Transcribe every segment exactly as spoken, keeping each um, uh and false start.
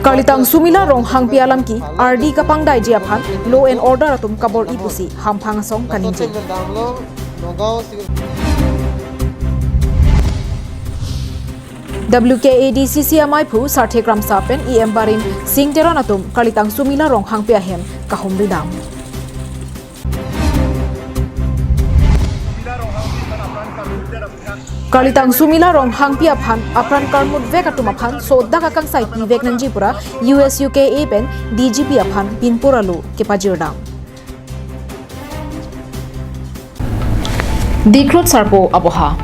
Karlitang Sumila Ronghangpi alam ke ardi kapangdaiji aphan law and order atum kabor-i pusi hamphang asong kaningje. W K A D C C amaiphu Sarthe Kramsa pen E M Barim Singh Teron atum Karlitang Sumila Ronghangpi ahem kahumri dam. Karlitang Sumila Ronghangpi aphan apran karmut vek atum aphan sodak akangsai pivek nangji pura U S U K A pen D G P aphan pinpur alo kepajirdam. Dikrut sarpo aboha.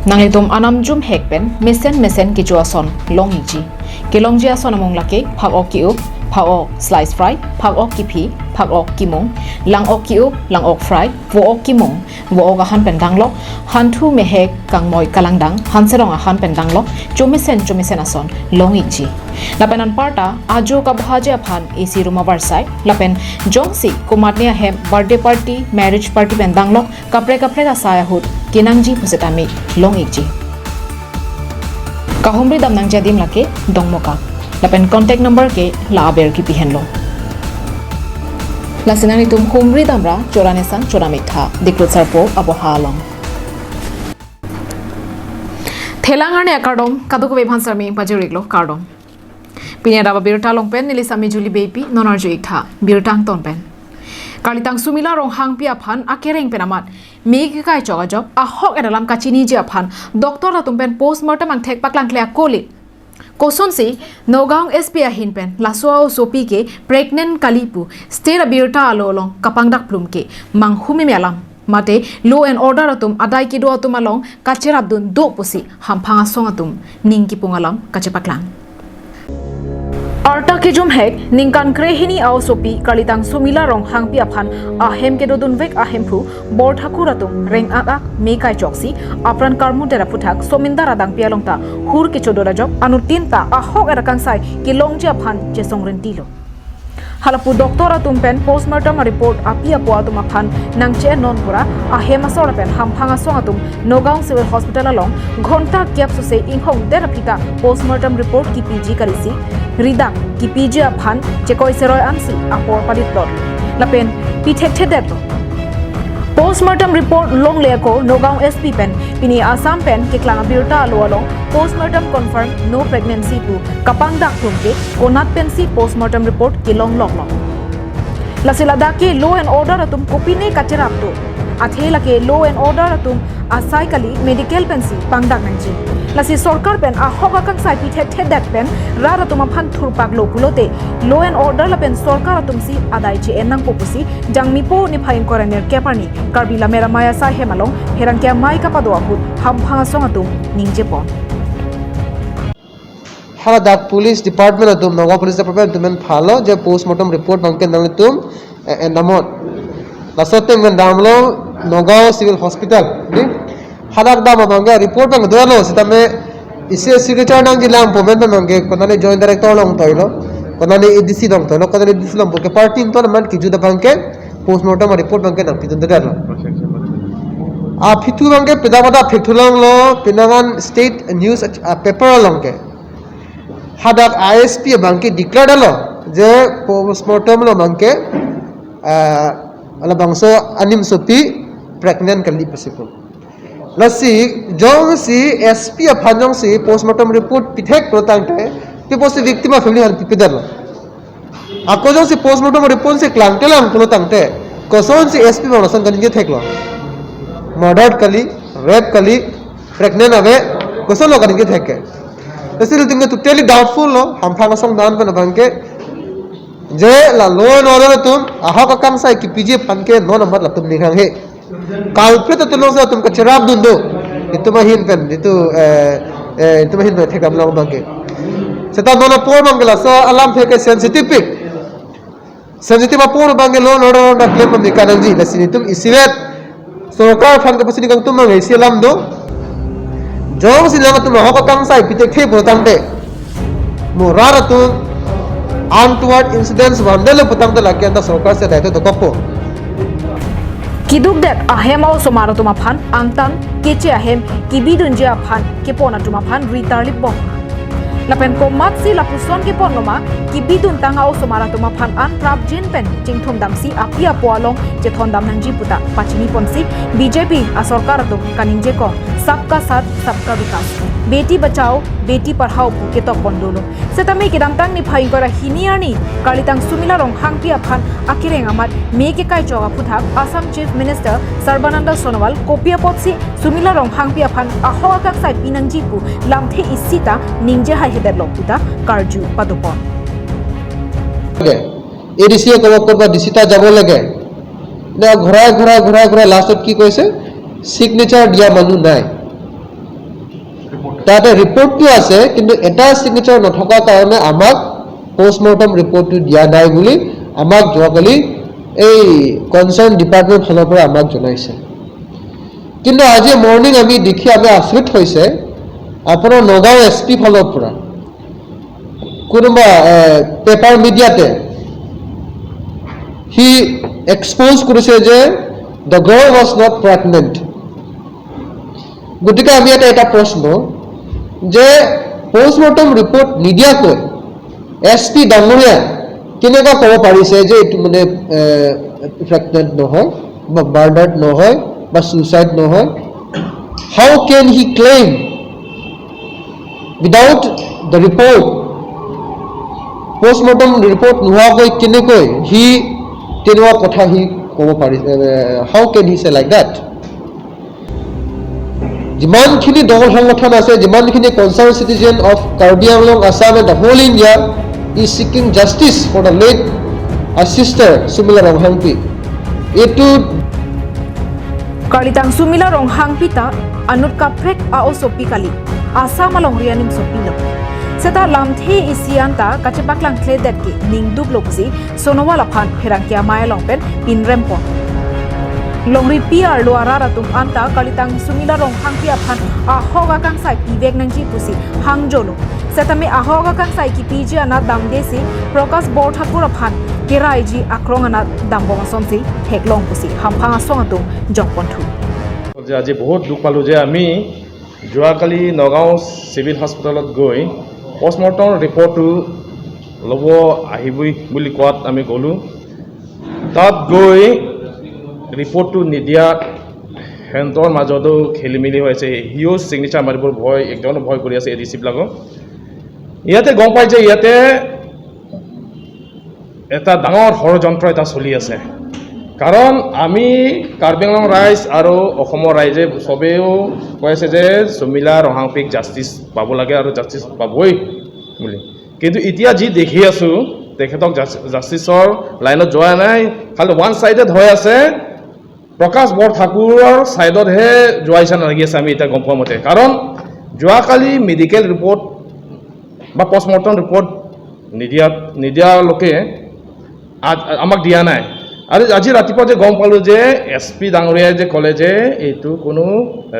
Nanglitum anam jumhek pen mesen mesen kecho ason long-ikji. Kelongji ason amung lake phak-ok ki-up, phak-ok slice fry, phak-ok kiphi, phak-ok kimung, lang-ok ki-up, lang-ok fry, vo-ok kimung, vo-ok ahan pen danglok, hanthu mehek kangmoi kalangdang, hanserong ahan pen danglok, chomesen chomesen ason long-ikji. Lapen anparta ajo kabahaji aphan A C room avarsai, lapen jongsi komatne ahem birthday party, marriage party pen danglok, kaprek kaprek asai ahut kenangji pusitame long-ikji. Kahumri dam nangji adim lake Dongmukak. Lapen contact number ke la aber kipi henlo. Lasi nanglitum humri damra chora nesang chora miktha, Dikrut sarpo aboha along. Thelang arni akardom kadokave aphan sarmi pajir-iklo, kardom. Pini adap abirta along pen neli Sami Juli Beypi non arju-iktha birta angton pen. Karlitang Sumila Ronghangpi aphan akereng pen amat me kekaichok ajok ahok-et alam kachiniji aphan doctor atum pen postmortem angthek paklangkle ako le. Kosonsi Nagaon S P ahin pen laso a-osopi ke pregnant kali pu state abirta alo along kapangdak plum ke manghumeme alam mate law and order atum adai kedo atum along kacherapdun do pusi hamphang asong atum ning kipung alam kachepaklang. Arta kejumhek ningkan krehini a-osopi Karlitang Sumila Ronghangpi aphan ahem kedodunvek ahemphu Borthakur atum reng-ak-ak me kaichoksi apran karmut der aphuthak Somindar adangpi along ta hur kechodot ajok anuttin ta ahok-et akangsai kelongji aphan chesong rentilo. Halapu doctor atum pen postmortem report api apo atum aphan nangche-en non pura ahem asor pen hamphang asong atum Nagaon Civil Hospital along ghonta kep sose inghong der aphi ta postmortem report kipiji kalisi ridak kipiji aphan chekoi seroi ansi apor palitlot lapen pithekthedetlo. Postmortem report longle ako Nagaon S P pen pini Assam pen keklang abirta alo along postmortem confirm no pregnancy pu kapangdak plum ke konat pensi postmortem report kelong loklo. Lasi ladak ke law and order atum kopine kacherap do. Athe lake law and order atum asai kali medical pensi pangdak nangji. Lasi sorkar pen ahok akangsai pithekthedet pen rat atum aphan thurpaklo pulote law and order lapen sorkar atumsi adai che-en nangpo pusi Jangmipo niphai ingkoi ra nerkep arni Karbi Lammet Amei asai hem along pherangke amei kapado ahut hamphang asong atum ningjepon. Haladak police department atum, Nagaon police department atum pen phalo je postmortem report abangke nanglitum, eh, eh, namot. Laso ateng pen damlo Nagaon Civil Hospital, di? Hadak dam abangke report abang dolo, sitame isi signature nangjilang pu men abangke konani joint director along toilo, konani A D C along toilo, konani D C along pu ke party to man kejut abangke postmortem report abangke nangpidunde detlo. Aphi thu abangke pida pada aphi thu longlo, pinangan state news, ah, paper along ke. Hadak I S P abangke declare lo je postmortem lo abangke, ah, labangso animsopi pregnant kali pusi pu. Lasi jongsi S P aphan jongsi postmortem report pithek pulo tangte, pi pusi victim a-family aphan pipedetlo. Ako jongsi postmortem report si klangkle lang pulo tangte, kosonsi S P abang lason kaningje theklo? Murder kali, rape kali, pregnant ave, kosonlo kaningje thek ke? Lasi ilitum ke totally doubtful lo, hamphang asong dan pen abangke, je la law and order atum ahok akangsai kipiji aphan ke non amat latum ning hanghe. Culprit atum alongsi latum kacherapdun do. Itum ahin pen, itum, eh, eh, itum ahin pen thekdam long abangke. Seta non apor abangke laso alamthe ke sensitive pik. Sensitive apor abangke law and order along ta claim pame kanangji, lasi nelitum isivet sorkar aphan kapachini kangtung abang isi alam do. Jongsi nangtum ahok akangsai pithekthe pulo tangte, mo rat atum untoward incidents vandetlo pu tangte lake anta sorkar si adai to dokokpo. Keduk det ahem a-osomar atum aphan angtan keche ahem kebidunji aphan kepon atum aphan ritarlip bom. Lapen komatsi lapuson keponloma, kebiduntang a-osomar atum aphan an prapjin pen chingthum damsi api apo along chethondam nangji puta pachiniponsi B J P asorkar atum kaningjekong Sabka Saath Sabka Vikas, Beti Bachao Beti Padhao pu ketokpon dolo. Setame kedamtang niphai ingkoi ra hini arni Karlitang Sumila Ronghangpi aphan akereng amat me kekaichok aphuthak Assam Chief Minister Sarbananda Sonowal kopi apotsi Sumila Ronghangpi aphan ahok akangsai pinangji pu lamthe isi ta ningje haihedetlo puta karju padopon. A D চিয়ে ক'ব ক'ৰবাত D C তাত যাব লাগে, নে ঘূৰাই ঘূৰাই ঘূৰাই ঘূৰাই লাষ্টত কি কৈছে, ছিগনেচাৰ দিয়া মানুহ নাই। তাতে ৰিপৰ্টটো আছে, কিন্তু এটা ছিগনেচাৰ নথকাৰ কাৰণে আমাক পষ্টমৰ্টম ৰিপৰ্টটো দিয়া নাই বুলি আমাক যোৱাকালি এই কনচাৰ্ণ ডিপাৰ্টমেণ্ট ফালৰ পৰা আমাক জনাইছে। কিন্তু আজি মৰ্ণিং আমি দেখি আমি আচৰিত হৈছে, আপোনাৰ নগাঁও এছ পি ফালৰ পৰা কোনোবা পেপাৰ মিডিয়াতে সি এক্সপ'জ কৰিছে যে the girl was not pregnant। গতিকে আমি ইয়াতে এটা প্ৰশ্ন যে পষ্টমৰ্টম ৰিপৰ্ট নিদিয়াকৈ এছ পি ডাঙৰীয়া কেনেকুৱা ক'ব পাৰিছে যে এইটো মানে প্ৰেগনেণ্ট নহয় বা মাৰ্ডাৰ্ড নহয় বা ছুইচাইড নহয়? How can he claim without the report? পষ্টমৰ্টম ৰিপৰ্ট নোহোৱাকৈ কেনেকৈ সি তেনেকুৱা কথা সি ক'ব পাৰি? How can he say like that? যিমানখিনি দল সংগঠন আছে, যিমানখিনি concerned citizen of Karbi Anglong, Assam and the whole India is seeking justice for the late our sister Sumila Ronghangpi. এইটো Karlitang Sumila Ronghangpi ta anut kaprek a-osopi kali, Assam alongri animsopilo. Seta lamthe isi anta kachepaklangkledet ke ningduklo pusi Sonowal aphan pherangke amei along pen pinrempon. Longripi arlo arat atum anta Karlitang Sumila Ronghangpi aphan ahok akangsai pivek nangji pusi hangjolo. Setame ahok akangsai kipiji anat damdesi Prakash Borthakur aphan keraiji akrong anat dambom asonsi theklong pusi hamphang asong atum jokponthu. যে আজি বহুত দুখ পালোঁ যে আমি যোৱাকালি নগাঁও চিভিল হস্পিটেলত গৈ পষ্টমৰ্টম ৰিপৰ্টটো ল'ব আহিবই বুলি কোৱাত আমি গ'লোঁ। তাত গৈ ৰিপৰ্টটো নিদিয়াত সিহঁতৰ মাজতো খেলি মেলি হৈ আছে। সিও ছিগনেচাৰ মাৰিবৰ ভয়, একদম ভয় কৰি আছে এ ডি চিবিলাকক। ইয়াতে গম পায় যে ইয়াতে এটা ডাঙৰ ষড়যন্ত্ৰ এটা চলি আছে। কাৰণ আমি কাৰ্বি আংলং ৰাইজ আৰু অসমৰ ৰাইজে সবেও কৈ আছে যে সুমিলা ৰংহাংপিক জাষ্টিচ পাব লাগে আৰু জাষ্টিচ পাবই বুলি। কিন্তু এতিয়া যি দেখি আছোঁ, তেখেতক জাচ-, জাষ্টিচৰ লাইনত যোৱা নাই, খালি ওৱান ছাইডেড হৈ আছে। প্ৰকাশ বৰঠাকুৰৰ ছাইডতহে যোৱা নিচিনা লাগি আছে আমি এতিয়া গম পোৱা মতে। কাৰণ যোৱাকালি মেডিকেল ৰিপৰ্ট বা পষ্টমৰ্টম ৰিপৰ্ট নিদিয়াত, নিদিয়ালৈকে আ-, আমাক দিয়া নাই। আৰু আজি ৰাতিপুৱা যে গম পালোঁ যে এছ পি ডাঙৰীয়াই যে ক'লে যে এইটো কোনো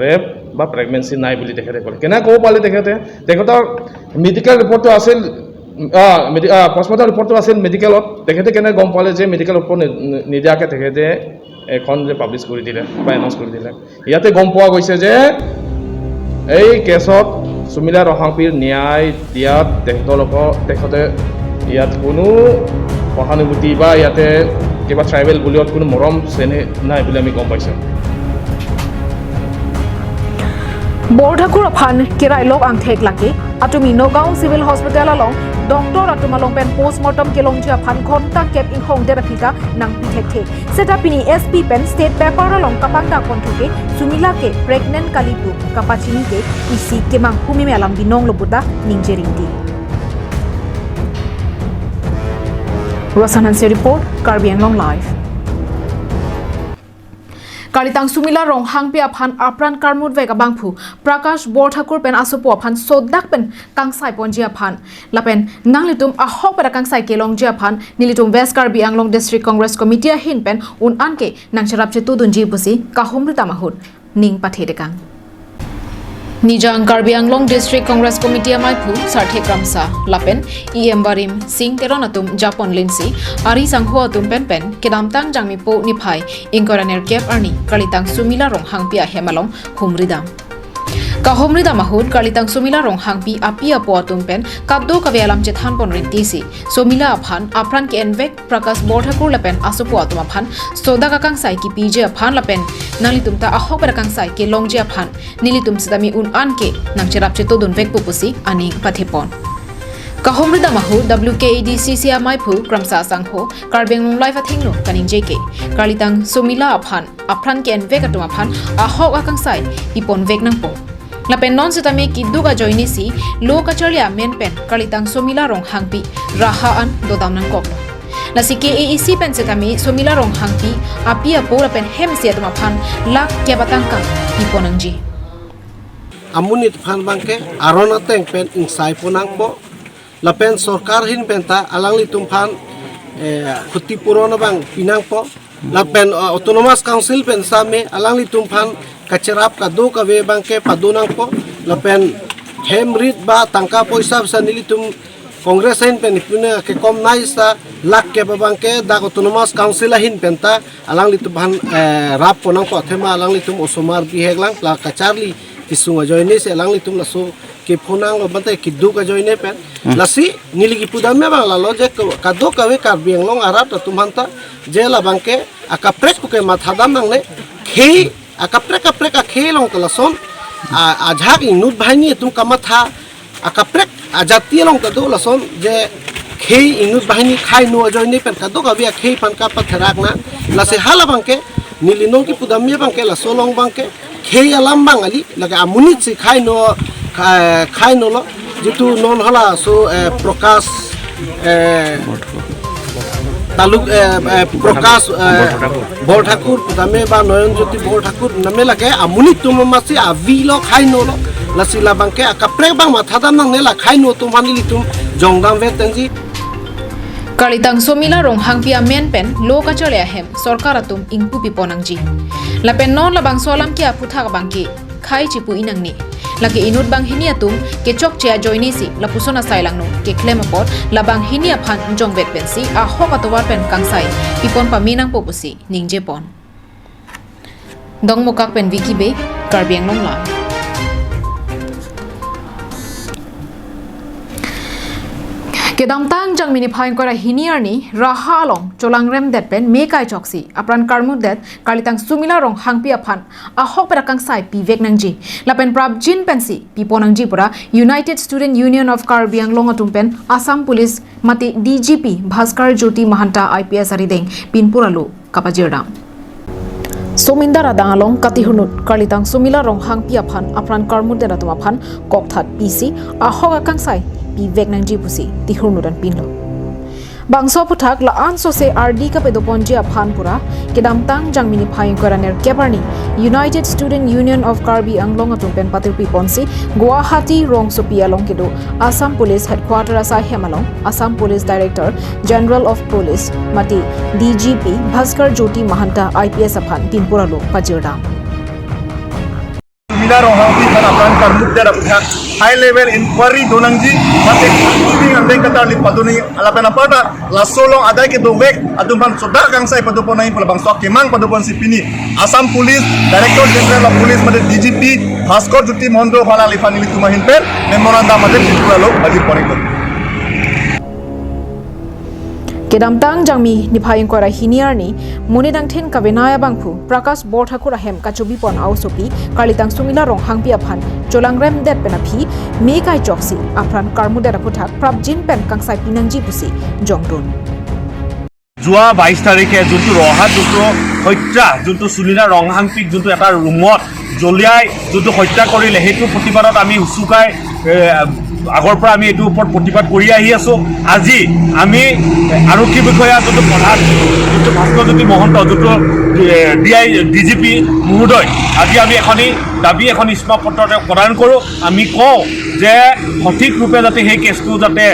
ৰেপ বা প্ৰেগনেঞ্চি নাই বুলি তেখেতে ক'লে। কেনে ক'ব পাৰিলে তেখেতে? তেখেতৰ মেডিকেল ৰিপৰ্টটো আছিল, আ, মেডি-, আ, পষ্টমৰ্টম ৰিপৰ্টটো আছিল মেডিকেলত। তেখেতে কেনে গম পালে যে মেডিকেল ৰিপৰ্ট নি-, নি-, নিদিয়াকে তেখেতে এখন যে পাব্লিছ কৰি দিলে বা এনাউন্স কৰি দিলে? ইয়াতে গম পোৱা গৈছে যে এই কেছত সুমিলা ৰংহাংপিৰ ন্যায় দিয়াত তেখেতৰ লগত, তেখেতে ইয়াত কোনো সহানুভূতি বা ইয়াতে কিবা ট্ৰাইবেল বুলিও কোনো মৰম চেনেহ নাই বুলি আমি গম পাইছোঁ। Borthakur aphan kerailok angthek lake atumi Nagaon Civil Hospital along doctor atum along pen postmortem kelongji aphan ghonta kep inghongdet aphi ta nangpi thekthe. Seta pini S P pen state paper along kapangdak ponthu ke Sumila ke pregnant kali pu kapachini ke isi kemanghu meme alam binong lo puta ningje rinti. Rosan Hanse report, Karbi Anglong Live. Karlitang Sumila Ronghangpi aphan apran karmutvek abangphu Prakash Borthakur pen asopo aphan sodak pen kangsai ponji aphan lapen nanglitum ahok pen akangsai kelongji aphan nelitum West Karbi Anglong District Congress Committee ahin pen un-an ke nangcherap chetudunji pusi kahumri tam ahut ning pathedekang. Nijang Karbi Anglong District Congress Committee amaiphu Sarthek Ramsa lapen E M Barim Singh Teron atum japon linsi ari sangho atum pen pen kedamtang Jangmipo niphai ingkoi ra nerkep arni Karlitang Sumila Ronghangpi ahem along humridam. Kahumri dam ahut Karlitang Somila Ronghangpi api apo atum pen kadokave alam chethan pon rinti si Somila aphan apran ke-envek Prakash Borthakur lapen asopo atum aphan sodak akangsai kipiji aphan lapen nanglitum ta ahok ber akangsai kelongji aphan nelitum sitame un-an ke nangcherap chetodun vekpo pusi aning pathepon. Kahumri dam ahut W K A D C C amaiphu Kramsa Sangho Karbi Anglong Live athengno kaningje ke Karlitang Somila aphan apran ke-envek atum aphan ahok akangsai pipon vek nangpo. Lapen non sitame keduk ajoine si lo kacharli amen pen Karlitang Somila Ronghangpi raha an dodam nangkok. Lasi K A A C pen sitame Somila Ronghangpi api apo lapen hem isi atum aphan lakh kep atangka pipon nangji. Amonit aphan abangke aron ateng pen ingsai pon nangpo. Lapen sorkar ahin penta alanglitum aphan, eh, khutipuron abang pi nangpo. Lapen, eh, Autonomous Council pen sitame alanglitum aphan kacherap kadokave abangke pado nangpo. Lapen hem rit ba tangka poisa bisa nelitum Congress ahin pen ipuna kekom nai sa lakh kep abangke dak Autonomous Council ahin penta alanglitum aphan, eh, rap pon nangpo athema alanglitum osomar bihek lang la kacharli kesung ajoine si alanglitum laso kephonanglo bante keduk ajoine pen. Hmm. Lasi neli kipu dam abang lalo je ke-, kadokave Karbi Anglong arat atum aphanta je labangke akaprek puke mathadam nangne khei akaprek akaprek akhei along ke lason a, ajahak inut banghini atum kamatha akaprek ajati along ta do lason je khei inut banghini khaino ajoine pen kadokave akhei aphan kapatherak na lasi halabangke neli non kipu dam abangke laso along abangke khei alam abang kali lake amonit si khaino kha-, khainolo jitu non halaso, eh, Prakash, eh, Taluk, eh, eh, Prakash, eh, Borthakur putame ba Noyon Jyoti Borthakur name lake amonit atum amatsi avelo khainolo lasi labangke akaprek abang mathadam nangne la khaino atum aphan nelitum jongdam vet tenji. Karlitang Somila Ronghangpi amen pen lo kacharli ahem sorkar atum ingpu pipon nangji. Lapen non labangso alam ke aphuthak abangke khei chipu-i nangne. Lake inut banghini atum kechokche ajoine si lapuson asai langno keklem apot labanghini aphan jongvet pensi ahok atovar pen kangsai pipon pame nangpo pusi ningjepon. Dongmukak pen Vicky Bey, Karbi Anglong Live. Kedamtang Jangmi niphai ingkoi ra hini arni raha along cholangrem det pen me kaichoksi apran karmut det Karlitang Somila Ronghangpi aphan ahok ber akangsai pivek nangji lapen prapjin pensi pipon nangji pura United Student Union of Karbi Anglong atum pen Assam Police mate D G P Bhaskar Jyoti Mahanta I P S arideng pinpura lo kapajirdam. Somindar adang along katihurnut Karlitang Somila Ronghangpi aphan apran karmut det atum aphan kokthat pisi ahok akangsai pivek nangji pusi tihurnut an pinlo. Bangso aphuthak la-an sose ardi kapedoponji aphan pura kedamtang Jangmi niphai ingkoi ra nerkep arni United Student Union of Karbi Anglong atum pen patirpi ponsi Guwahati rongsopi along kedo Assam Police Headquarter asai hem along Assam Police Director General of Police mate D G P Bhaskar Jyoti Mahanta I P S aphan pinpura lo pajirdam. Somila Ronghangpi aphan apran karmut det aphuthak high level inquiry do nangji mate sweeping angdeng katarli pado nangji lapen aparta laso along adai kedovek atum aphan sodak akangsai padopon nangji pu labangso akemang padoponsi pini Assam Police Director General of Police mate D G P Bhaskar Jyoti Mahanta aphan aliphan nelitum ahin pen memorandum mate pinpura lo pajir pon iklo. Kedamtang Jangmi niphai ingkoi ra hini arni monit angthin kavenai abangphu Prakash Borthakur ahem kachobi pon a-osopi Karlitang Somila Ronghangpi aphan cholangrem det pen aphi me kaichoksi apran karmut det aphuthak prapjin pen kangsai pinangji pusi jongdun. যোৱা বাইছ তাৰিখে যোনটো ৰহাত যোনটো হত্যা, যোনটো চুলিনা ৰংহাংপিক যোনটো এটা ৰুমত জ্বলিয়াই যোনটো হত্যা কৰিলে, সেইটো প্ৰতিবাদত আমি উচুকাই, এ, আগৰ পৰা আমি এইটোৰ ওপৰত প্ৰতিবাদ কৰি আহি আছো। আজি আমি আৰক্ষী বিষয়া যোনটো প্ৰধান, যোনটো ভাস্কৰ জ্যোতি মহন্ত, যোনটো, A, D I, D G P মহোদয়, আজি আমি এখনি দাবী, এখন ইস্তফা পত্ৰ তেওঁক প্ৰদান কৰোঁ। আমি কওঁ যে সঠিক ৰূপে যাতে সেই কেছটো যাতে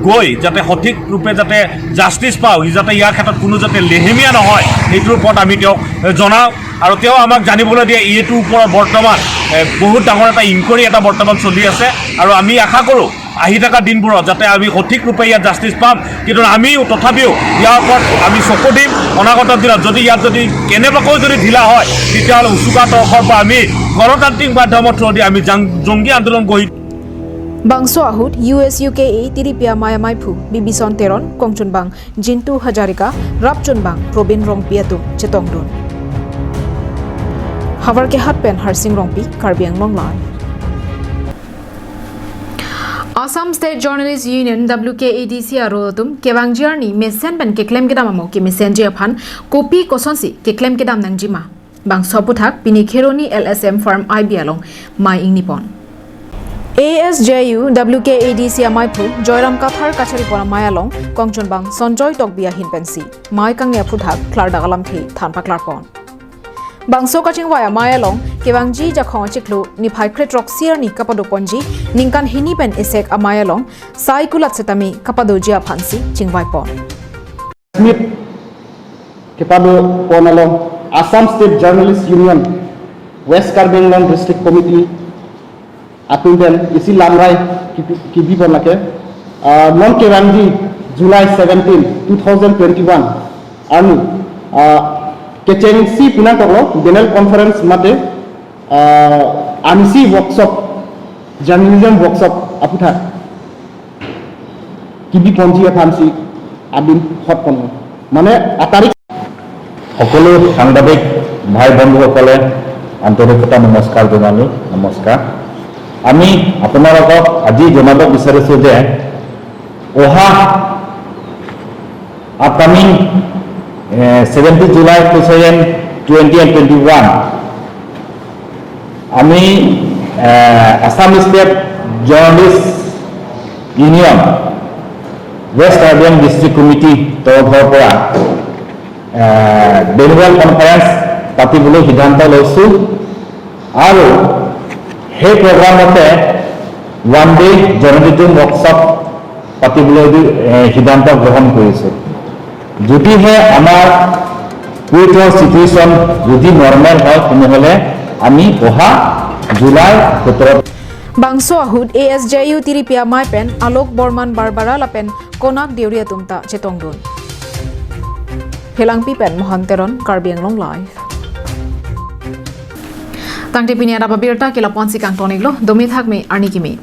গৈ যাতে সঠিক ৰূপে যাতে জাষ্টিচ পাওঁ, সি যাতে ইয়াৰ ক্ষেত্ৰত কোনো যাতে লেহেমীয়া নহয়, সেইটোৰ ওপৰত আমি তেওঁক, এ, জনাওঁ। আৰু তেওঁ আমাক জানিবলৈ দিয়ে এইটোৰ ওপৰত বৰ্তমান, এ, বহুত ডাঙৰ এটা ইনকুৱাৰী এটা বৰ্তমান চলি আছে। আৰু আমি আশা কৰোঁ আহি থকা দিনবোৰত যাতে আমি সঠিক ৰূপে ইয়াত জাষ্টিচ পাম, কিন্তু আমি তথাপিও ইয়াৰ ওপৰত আমি চকু দিম। অনাগত দিনত যদি ইয়াত যদি কেনেবাকৈ যদি ঢিলা হয়, তেতিয়াহ'লে উচুকা তৰফৰ পৰা আমি গণতান্ত্ৰিক মাধ্যমৰ থ্ৰুদি আমি জাং-, জংগী আন্দোলন গঢ়ি Bangso ahut U S U K A tiripi amei amaiphu Bibison Teron, kongchunbang Jintu Hazarika, rapchunbang Probin Rongpi atum chetongdun. Howraghat pen Harsing Rongpi, Karbi Anglong Live. Assam State Journalist Union, W K A D C aro atum kevangji arni mesen pen keklem kedam amo kemesenji aphan kopi kosonsi keklem kedam nangjima? Bangso aphuthak pini Kheroni L S M Farm I B along mei ingnipon. A S J U W K A D C amaiphu Joyram Kathar kacharipon amei along kongchunbang Sanjoy Tokbi ahin pensi mei kangni aphuthak klardak alamthe than paklarpon. Bangso kachingvai amei along kevangji Jakhong achiklo niphai krethrok sirni kapadoponji ningkan hini pen esek amei along sai kulat setame kapadoji aphansi chingvaipon. Smith kepado pon along Assam State Journalist Union, West Karbi Anglong District Committee atum pen isi lamrai kipi, kipi pon lake. Ah, non kevangji July seventeen, two thousand twenty-one arni, ah, kechengsi pinangkoklo General Conference mate, ah, amisi workshop, journalism workshop aphuthak kibi ponji aphansi adin hot pon. মানে আটাৰিক সকলো সাংবাদিক ভাই বন্ধুসকলে আন্তৰিকতা নমস্কাৰ জনালোঁ। নমস্কাৰ। আমি আপোনালোকক আজি জনাব বিচাৰিছোঁ যে অহা আপকামিং, এ, seventeen July two thousand twenty and twenty-one আমি, এ, Assam State Journalist Union, West Karbi Anglong District Committee তৰফৰ পৰা, এ, General Conference পাতিবলৈ সিদ্ধান্ত লৈছোঁ। আৰু সেই প্ৰগ্ৰামতে ওৱান ডে জাৰ্নেলিজম ৱৰ্কশ্বপ পাতিবলৈ, এ, সিদ্ধান্ত গ্ৰহণ কৰিছোঁ। যদিহে আমাৰ কুৱেইটৰ চিটুৱেশ্যন যদি নৰ্মেল হয়, তেনেহ'লে আমি অহা জুলাই সোতৰ Bangso ahut A S J U tiripi amei pen Alok Borman Barbara lapen Konak Deuri atum ta chetongdun. Phelangpi pen Mohan Teron, Karbi Anglong Live. Tangte pini adap abirta ke lapu-ansi kangton-iklo, dome thakme, arni keme.